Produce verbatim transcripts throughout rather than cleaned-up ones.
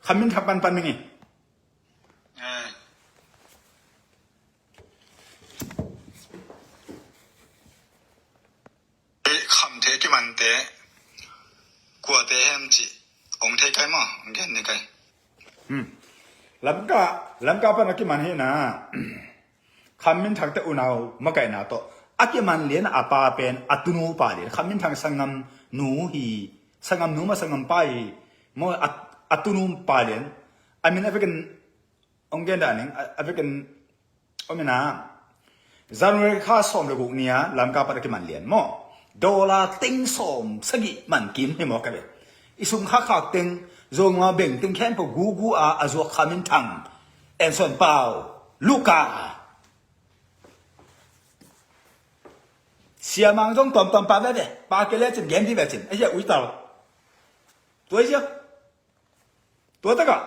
Khan Min Thang pan pan ning e. Eh. Eh, khamte kimante kuate hem cih hong thei kai maw? Hong gen ni kai. Hmm. Lamka, Lamka pan a kiman hi na. Khan Min Thang te unau makaihna tawh a kiman lian a pa pen a tunu pa lian. Khan Min Thang sanggam nu hi, sanggam nu ma sanggam pa hi. Maw a, a tunu pa lian. A min a vekin hong gen dah ning, a, a vekin om in a, January kha sawm le guk ni a Lamka pan a kiman lian maw? Dollar teng sawm sagih man kim hi maw ka ve. I sum khakkhak teng, Zogam a beng teng khempeuh gugu a, a zuak Khan Min Thang, Anson Pau, Luka, Sia Mang zong tuamtuam pa veve, pa ke le cin gen di ve cin, a hia ui tal. Tua hia. Tua takah,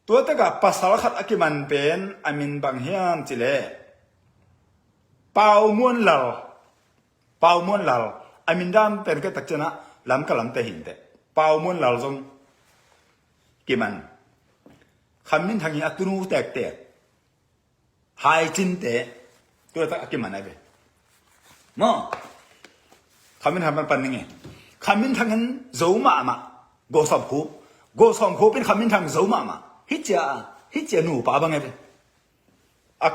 tua takah pasal khat a kiman pen a min bang hiam cileh, Pau Muan Lal. Pau Muan Lal. A min dan pen ka tak cianah Lamka lamte hinte. Pau Muan Lal zong kiman. Khan Min Thang hi a tunu tektek. Hai cinte, tua tak a kiman ai ve. Maw? Khan Min Thang pan pan ning e. Khan Min Thang in zo mahmah. Go Sawm Khup. Go Sawm Khup in Khan Min Thang zo mahmah. Hi cia, hi cia nupa bang ai ve. A,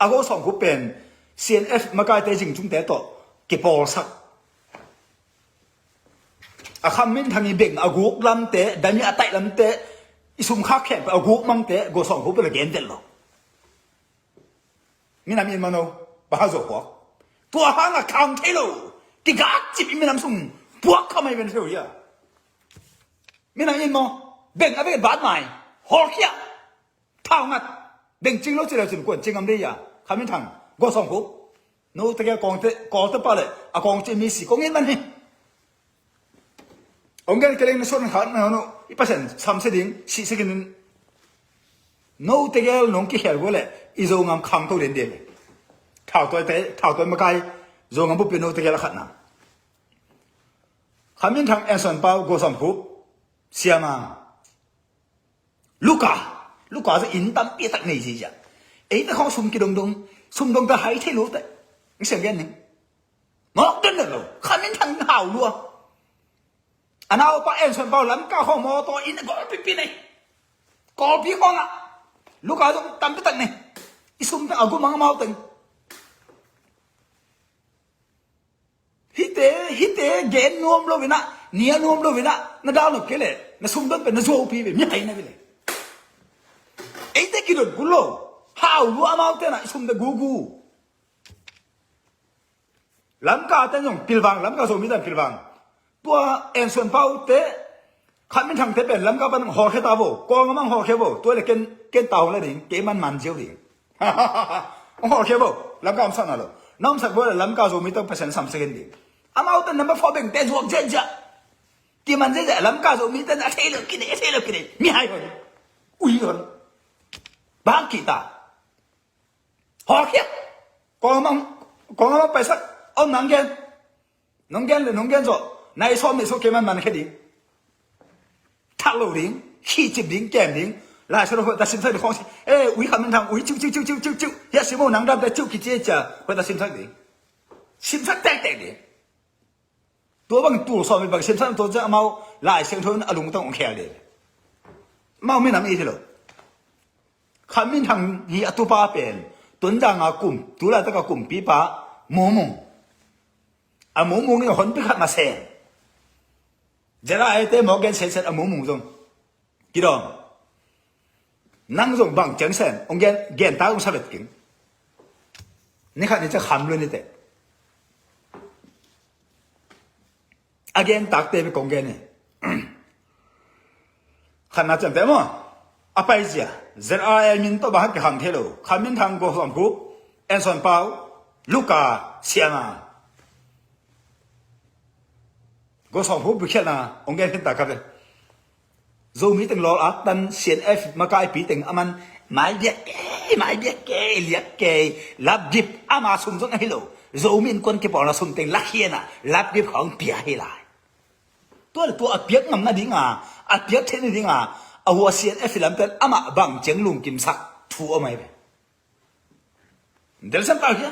a Go Sawm Khup pen C N F makaite zingcungte tawh kipawlsak. A Khan Min Thang i beng a guk lamte, dami a taih lamte, i sum khak khempeuh a guk mangte, Go Sawm Khup pen a gen tel lo. Minam in mano, ba ha zo puak. Tua hang a khang thei lo. Kigak cip i minam sung puak kha mai ven theu hia. Minam in maw, beng a beng bat mai. Hawlkhia. Thau ngat. Beng cing lo ci leu cin kuan cing am dei hia. Khan Min Thang. Go Sawm Khup. No te kia kawngte, kawngte pa le. A kawng ci mi si kong in man hi. Hong gen keleng na suan khat na no, i Pasian samsia ding, sihsia kinin. No tegel nong kikhel vua le, i Zogam khangto den den. Thautuai te, thautuai makai, Zogam bupi no tegel a khatna. Khan Min Thang, Anson Pau, Go Sawm Khup, Sia Mang. Luka, Luka zong inn tampi tak nei ziazia. Eite khawng sum kidongdong, sum dong ta hai thei lo te. Ng siang gen ning. Mawk den den lo, Khan Min Thang hau lua. A naupa Anson Pau Lamka khawng mawtaw in a gawlpipi nei. Kawlpi khawngah. Luka zong tampi tak nei. I sum teng a gum ang amau teng. Hite, hite gen nuam lo vinah, nia nuam lo vinah, na dal nop kei leh, na sum don pen na zuaupi ve, mi hai na ve le. Eite kidon kul lo, hau lua amau tenah, i sum te gugu. Lamka te zong pilvang, Lamka Zomi te pilvang. Tua Anson Pau te, Khan Min Thang te pen Lamka pan hawlkhia ta vo, kawng amang hawlkhia vo, tua le ken, ken ta hong le ding, kei man man ziau ding. Hong hawlkhia vo, Lamka om sakna lo. Na om sak vo le Lamka Zomi te Pasian samsia ken ding. Amau te number four beng te zuak ziahziah. Kiman ziahziah, Lamka Zomi te a thei lo kine, a thei lo kine, mi hai hon. Ui hon. Bang kita. Hawlkhia. Kawng amang, kawng amang paisak. Om nang gen. Nong gen le nong gen zawh. Nai sawm nih sawh kei man man khia ding. Thak lo ding. Khihcip ding, kem ding. Lai Siangtho hoih ta simsak ding khawng si. Eh, ui Khan Min Thang, ui ciu, ciu, ciu. Hia sim o nang dam ta ciu kici cia. Hoih ta simsak ding. Simsak tektek ding. Tua bang tul sawm mi bang simsak tua ciang amau Lai Siangtho in a lungtang ong khel ding. Amau minam i hi lo. Khan Min Thang hi a tupa pen. Tun dang a kum, tu lai tak a kumpipa, Mumung. A Mumung in a honpi khat ma sen. Zera ai te mawk gen sensen a Mumung zong. Kidawm. Nang zong bang ciang sen, ong gen, gen ta ong sa vet king. Ni khat ni ciang kham lu ni te. A gen takte bek kong gen hi. Khatna ciamteh maw? A paizia. Z R A min tawh bang hak kikhang thei lo. Khan Min Thang, Go Sawm Khup, Anson Pau, Luka, Sia Mang. Go Sawm Khup bikhialna, ong gen khin ta ka ve. Zomi teng lawl ak tan C N F makaipi teng a man mai biak kei, mai biak kei, liak kei, lapgip ama sum zong ahi lo. Zomi innkuan kipawlna sum teng lakhiana, lapgip khawng pia hi lai. Tua le tua a piak ngam nadinga, a piak theih nadinga, A hua C N F i lam pen amah bang ciang lungkimsak thu om ahi ve. Delsiam pau hia?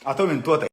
A tomin tuate.